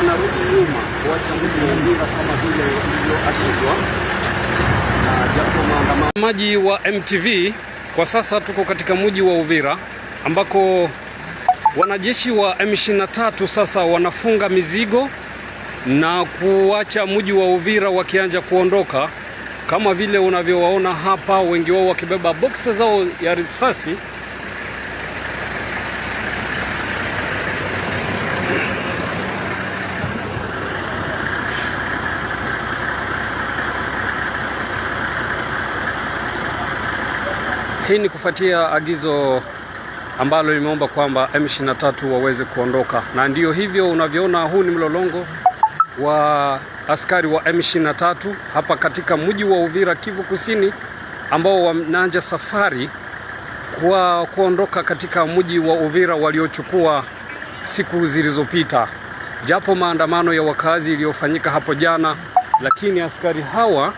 Wanarudi nyuma kuacha mji wa Uvira kama vile ilivyoagizwa na japo maandamano. Maji wa MTV, kwa sasa tuko katika mji wa Uvira ambako wanajeshi wa M23 sasa wanafunga mizigo na kuacha mji wa Uvira wakianza kuondoka, kama vile unavyowaona hapa, wengi wao wakibeba boksi zao ya risasi. Hii ni kufuatia agizo ambalo limeomba kwamba M23 waweze kuondoka, na ndiyo hivyo unavyoona, huu ni mlolongo wa askari wa M23 hapa katika mji wa Uvira, Kivu Kusini, ambao wanaanza safari kwa kuondoka katika mji wa Uvira waliochukua siku zilizopita. Japo maandamano ya wakazi iliyofanyika hapo jana, lakini askari hawa